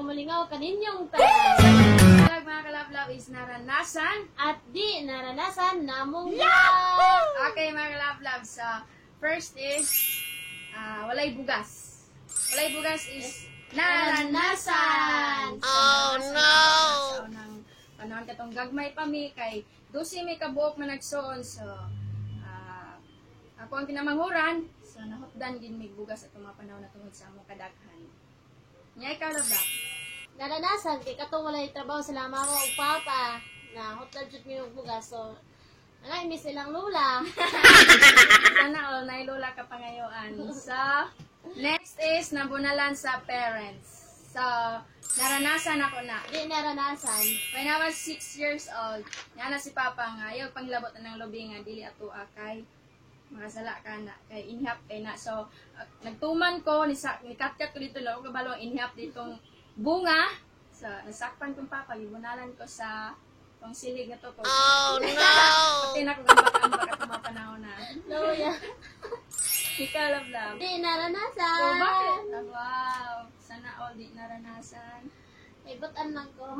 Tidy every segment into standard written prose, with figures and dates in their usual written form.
Mulingaw kaninyong tanan. Vlog, mga kalablab, is naranasan at di naranasan namong duha. Okay, mga kalablab, so first is walay bugas. Walay bugas is naranasan. Oh no! Sa unang panahon katong gagmay pa mi kay 12 mi kabuok man nagsuon, so ako ang kinamanghuran, so nahutdan gin mig bugas atong mga panahon na tungod sa among kadaghan. Nya ikaw, love? Naranasan kay katong walay trabaho sila mama ug papa na hotdog jud mi og bugas, so angay miss ilang lola. Sana all na lola ka pangayoan. So, next is nabunalan sa parents. So, naranasan ako na. Di naranasan. When I was 6 years old, nga na si Papa nga, ayaw panglabot na ng lubi nga, dili ato kay makasala ka na, kay inhap kay na. So, nagtuman ko, ni katkat ko dito, ko kabalo ang inhap ditong bunga. So, nasakpan kong Papa, gibunalan ko sa tong silig na to ko. Oh no! Pati na ko ambak-ambak at mga panahon na. Loya. Ikaw, love love. Di naranasan. Oh, bakit? Ah, wow. Sana all di naranasan. Ibutan lang ko.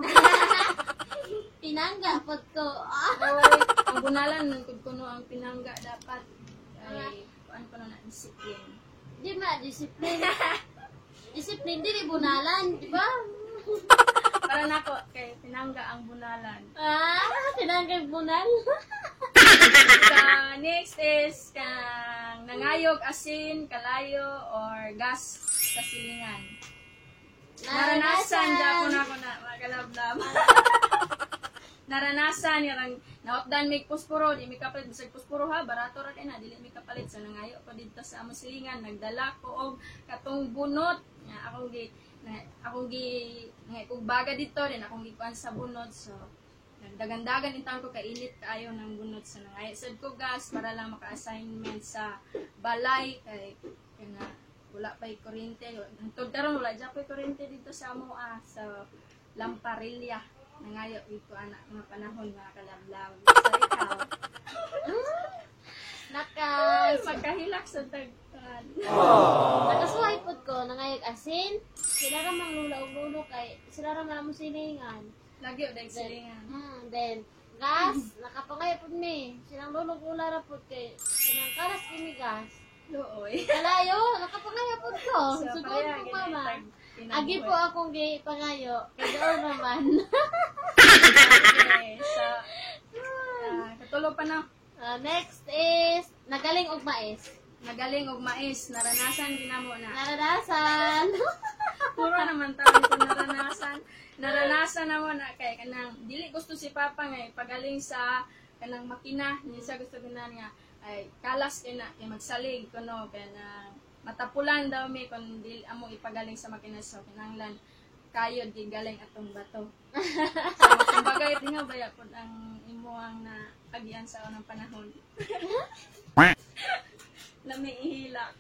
Pinangga pod ko. Ah. Oy, ang bunalan ng kuno ang pinangga dapat ay kuan ko na discipline. Di ma discipline. Discipline dili bunalan, di ba? Para nako kay pinangga ang bunalan. Ah, pinangga bunal. So, next is kang nangayog asin, kalayo or gas sa silingan. Naranasan gyapon ako na, mga kalablab. Naranasan yarang naotdan mig pusporo, di mi kapalit bisag pusporo ha, barato ra kay na, dili mi kapalit, so nangayo ko didto sa among silingan, nagdala ko og katong bunot nga akong gi nga kog baga didto din akong gikuan sa bunot, so nagdagandagan intawon ko kainit kaayo ng bunot, sa nangayo sad ko gas para lang maka-assignment sa balay kay kana wala pa'y kuryente. Hangtod karon wala dyan pa'y kuryente dito sa amoa, sa Lamparilya. Nangayo dito ana mga panahon, mga kalablab. So ikaw? Naka Ay, magkahilak sa tagkan. Nakasuhay pod ko nangayog asin. Sila ra mang lula ug lolo kay sila ra man among silingan. Lagi o dahil silingan. Then gas, nakapangayo pod mi. Silang lolo ug lola ra pod kay kanang karas kini gas. Luoy. Kalayo, nakapangayo pod ko. So, Sugod kaya ko mama. ginitag Agi po akong gipangayo kay doon naman. Okay, so, katulo pa na. Next is nagaling og mais. Nagaling og mais, naranasan ginamo na. Naranasan. Puro naman taon ko naranasan. Naranasan na mo na kay kanang dili gusto si Papa nga pagaling sa kanang makina, hindi siya gusto ganahan nga ay kalas kay na kay magsalig kuno kay na matapulan daw mi kung dili amo ipagaling sa makina, so kinahanglan kayod gigaling atong bato. So kumbaga nga baya pud ang imuang na agian sa unang panahon. Lami ihilak.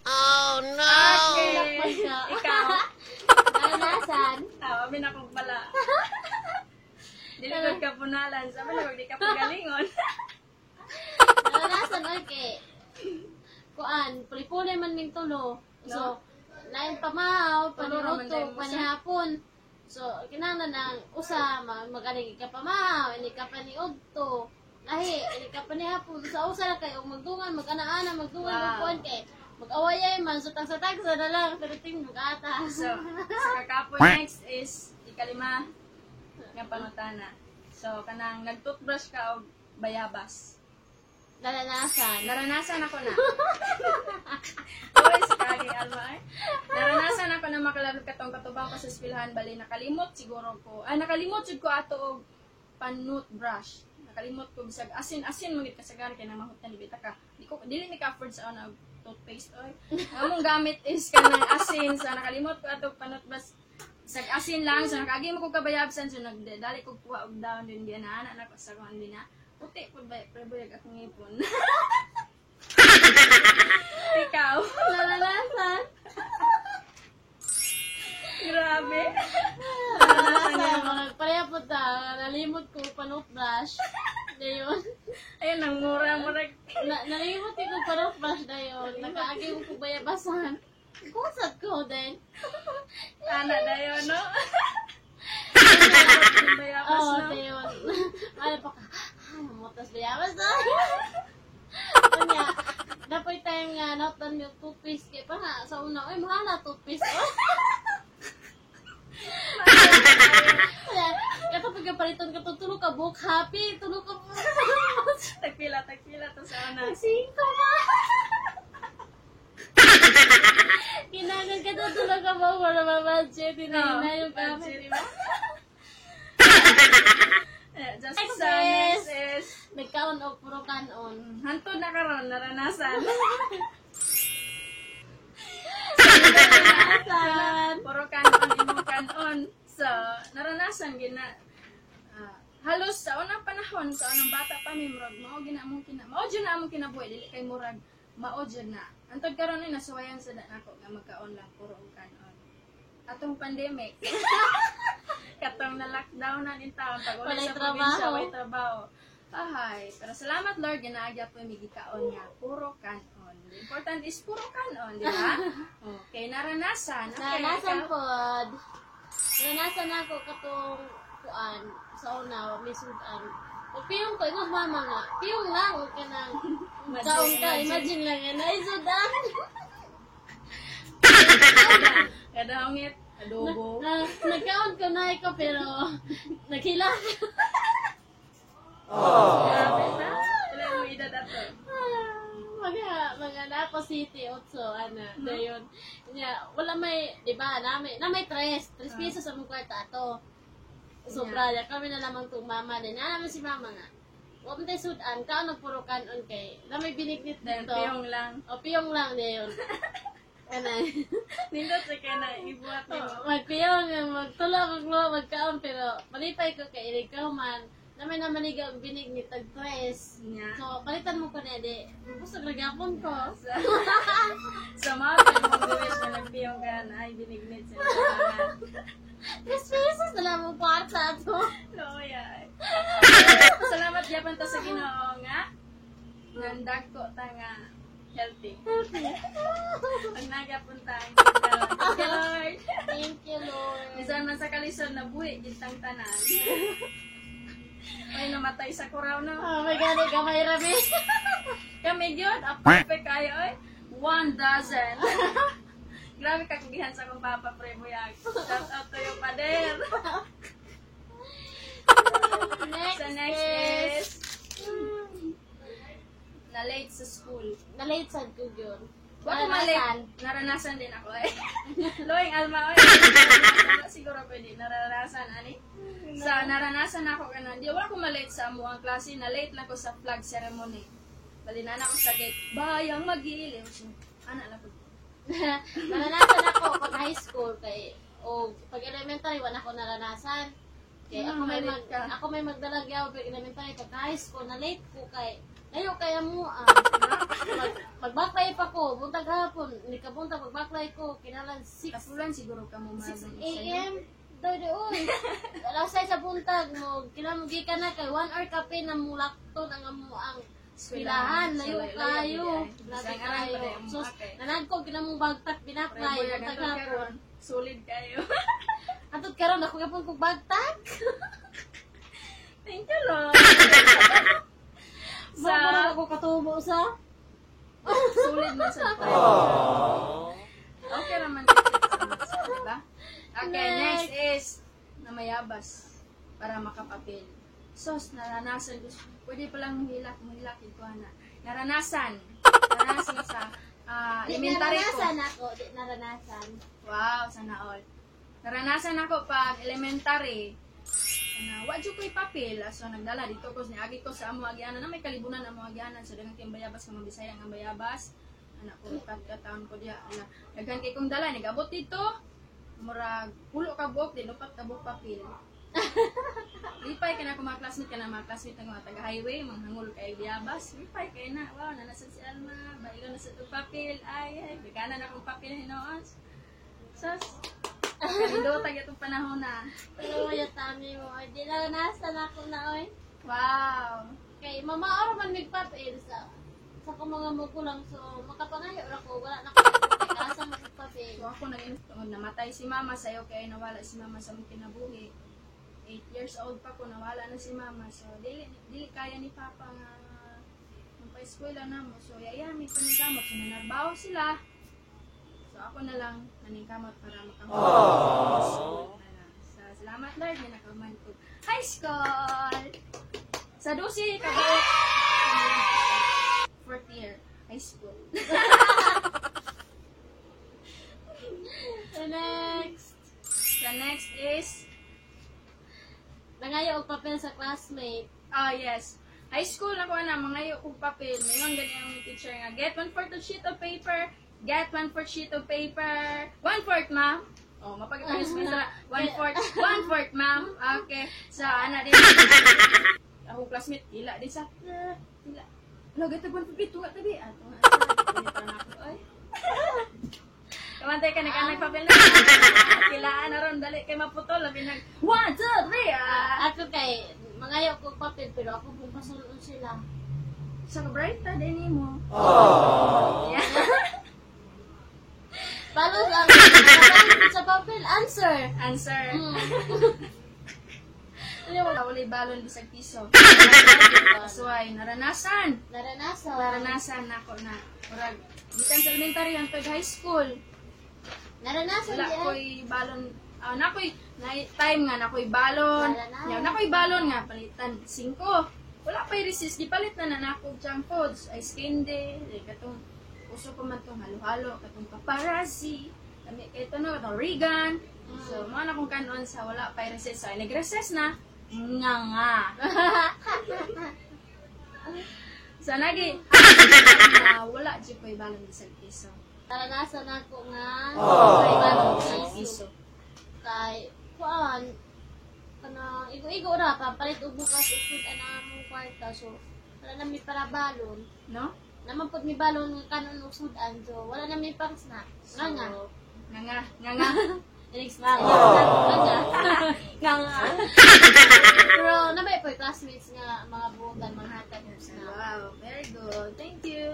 Oh no! Okay. Hilak pa. Ikaw? Naranasan. Tawa, bin ako pala. Dili ko ka punalan. Sabi na, di ka pagalingon. Naranasan oy kay kuan, puli-puli man ming tulo. So, lain pamahaw, Tulo ra man paniruto, dahil mo sa- panihapon. So, kinahanglan ng usa, magaling ka pamahaw, ini ka paniudto. Lahi, ini ka panihapon. Sa usa lang kay og magdungan, mag-ana-ana, magdungan Wow. og kuan kay mag-awayay man so tagsa tagsa na lang pero ting magata. So, sa kakapoy, next is ikalima nga pangutana. So, kanang nag-toothbrush ka og bayabas. Naranasan. Naranasan ako na. Uy, si Kagi Alma eh. Naranasan ako na makalabot katong katubang ko sa eskwelahan, bali nakalimot siguro ko. Ah, nakalimot jud ko ato og pan-toothbrush. Nakalimot ko bisag asin-asin man gid kasagaran kay nang mahutan di bita ka. Di ko dili mi ka afford sa ana og toothpaste oy. Ang among gamit is kanang asin, sa nakalimot ko ato pan-toothbrush. Bisag asin lang, so nakaagi mo ko kabayabsan, so nagdali ko kuha og down din di na ana na ko sa kuan din na. Puti pud ba pero buyag akong ngipon. Ikaw? Naranasan. Grabe. Naranasan. Mga pareha po ta. Nalimot ko pan-toothbrush. Dayon. Ayun, ang mura-mura. Na, nalimot ko pan-toothbrush dayon. Nakaagi ko bayabasan. Kusad ko din. Ana dayon, no? Bayabas, Oo, no? dayon. Ano pa ka? Ah, namutas bayabas na. Kanya, dapat time nga, natan yung toothpaste kay pa nga, sa una, ay, mahal na toothpaste. Oh. Kaya, katong pagkapaliton ka, tulo ka buhok, happy, tulo ka buhok. Tagpila, tagpila to sa una. Singko ba? Kinangan ka na tulo ka buhok, wala ba budget, No, na yung kami, budget. di ba? Eh, just Next sa is- next is, Nagkaon og puro kanon. hantod na karon naranasan. Naranasan. Puro kanon, imong kanon. So, naranasan gina halos sa unang panahon, sa unang bata pa mi, murag mao gina among kina mao jud na among kinabuhi, dili kay murag mao jud na. Antod karon ay nasuwayan sa nako nga magkaon lang puro og kanon. Atong pandemic, katong na lockdown na nin taon, pag uli Walay sa probinsya, trabaho. walay trabaho. Ahay, pero salamat Lord, ginaagya po yung gikaon nga puro kanon. The important is puro kanon, di ba? Okay, naranasan. Okay, Naranasan ikaw. pod. Naranasan ako katong kuan sa una wa may sudan. O piyong ko ingon mama nga, piyong lang og kanang Imagine, kaon ka, imagine. imagine lang nga na sudan. Kada hungit, adobo. Na, nagkaon ko na ko pero naghila. Grabe na. Wala mo edad ato. Ah, mga nako city otso ana dayon. Nya wala may, di ba, na may tres pesos sa among kwarta ato. Sobra ya kami na lamang tong mama din. Na naman si mama nga. Wa man tay sudan, kaon og puro kanon kay na may binignit Then, dito. piyong lang. O piyong lang dayon. Ana. Nindot sa kaya na ibuhat nimo. Magpiyong, magtulog, magluwa, magkaon pero malipay ko kay ilig ka man. Na may namaniga og binignit tag tres. Nya. So, palitan mo ko na di. Busog ra gyapon ko. Sa mga pinag-wish na nagpiyong ka na ay binignit sa mga. 3 pesos na lang mo kwarta ato. No, yeah. Salamat gyapon ta sa Ginoo nga nandagko ta nga healthy. Ang nagyapon ta. Thank you, Lord. Thank you, Lord. Bisan man sa kalisod na buhi gintang tanan. May namatay sa kuraw, no. Oh my God, gamay rami. Kami gyud, a perfect kayo oy. One dozen. Grabe ka kugihan sa akong papa, pre buyag. Shout out to you, pader. Next, So next is, is na late sa school. Na-late sad ko yun. Wa ko Naranasan. malate. Naranasan din ako eh. Loing alma oy. Wala siguro pwede naranasan ani. Sa naranasan ako kanon. Di wala ko malate sa amo ang klase, na late lang ko sa flag ceremony. Bali na ako sa gate. Bayang magiliw. Ana lang ko. Naranasan ako pag high school kay o pag elementary wala ako naranasan. Kay ako may Malate mag ka. ako may magdalagyaw pag elementary, pag high school na late ko kay layo kaya mo ah. Magbaklay pa ko buntag hapon, ni kabuntag magbaklay ko kinahanglan 6 Kapulan siguro ka mo. 6 a.m. Daw di oy. Alas 6 sa buntag mo kinahanglan mo gikan na kay 1 hour kape na mulakton ang amo ang eskwelahan, layo kayo. Grabe kayo. So, nanagko kinamong bagtak binaklay buntag hapon. Solid kayo. Antud karon ako gapon kog bagtak. Thank you, Lord. Sa Sa ako katubo sa solid man sa Okay raman, diba? Okay, next Next. is namayabas para makapapil. Sos, naranasan ko. Pwede palang muhilak, muhilak ito na. Naranasan. Naranasan sa Di elementary ko. naranasan ako, di naranasan. Wow, sana all. Naranasan ako pag elementary. Na wa jud ko'y papel, so nagdala dito ko, niagi ko sa amo agianan na may kalibunan amo agianan, so daghan kayong bayabas nga mga Bisaya nga bayabas. Ana ko kat taon ko diha ana. Daghan kay kong dala, nigabot dito. Murag pulo ka buok din, upat ka buok papel. Lipay ka na kung mga classmate ng mga taga highway, mga hangol kay biyabas. Lipay kay na. Wow, nanasad si Alma, bailo na sa itong papel. Ay, ay, bigana na akong papel hinoon. Sus, kanindota itong panahon na. Pero yung tami mo, ay, di naranasan ako na oy. Wow. Kay mama oro man migpapil sa akong mga magulang, so makapangayo ra ko, wala na ko. Asa mo kog papel. So ako nag tungod namatay si mama sayo kay nawala si mama sa among kinabuhi. 8 years old pa ko nawala na si mama. So dili dili kaya ni papa nga magpa-eskwela namo. So yaya mi paningkamot, so nanarbaho sila. So ako na lang naningkamot para makahuman school na lang. So salamat Lord nga nakahuman ko high school. Sa 12 kabuok, fourth year high school. So next, The next is nangayo og papel sa classmate. Ah, yes. High school na ko na, mangayo kong papel. Mayon gani ang teacher nga, "Get one-fourth of sheet of paper. Get one-fourth sheet of paper. One-fourth, ma'am." Oh, mapag-ayos mo sa one-fourth. One-fourth, ma'am. Okay. So, ana din. Akong classmate, ila din sa, ila. Ano, get one fourth, tunga tabi. Ah, tunga. Tunga na ako, ay. Kamantay ka, nag-anay papel na. Kilaan na ron, dali kay maputol. Labi nag, one, two, three, ah. Ako kay mangayo kog papel pero ako pong pasulon sila. Sa bright ta din mo. Yeah. Palos ang ang sa papel answer. Answer. Ano mo? Wala balon bisag piso. That's why naranasan. Naranasan. Naranasan nako na. Murag gikan sa elementary hangtod high school. Naranasan Wala di ay. ko'y balon. Ah, nakoy na time nga nakoy balon. Wala na. Nya nakoy balon nga palitan 5. Wala pa'y recess, gipalit na na nako og junk foods, ice candy, eh, katong uso pa man tong halo-halo, katong Paparazzi, kami kay to no, katong Regan. So, mao na kong kanon sa wala pa'y recess. So, nag-recess na, nga nga. So, nagi, na wala jud ko'y balon bisag piso. Naranasan ako nga May balon bisag piso. Piso. Kay kuan kana igo-igo ra pa palit og bukas ug ana among kwarta, so wala na mi para balon. No? Naman pud mi balon nga kanon og sudan, so wala na mi pang snack. Nga nga. So, nga nga, nga nga. Next, nga nga nga nga. Nga nga. Pero nabay po classmates nga mga buotan manghatag og snack. Wow, very good. Thank you.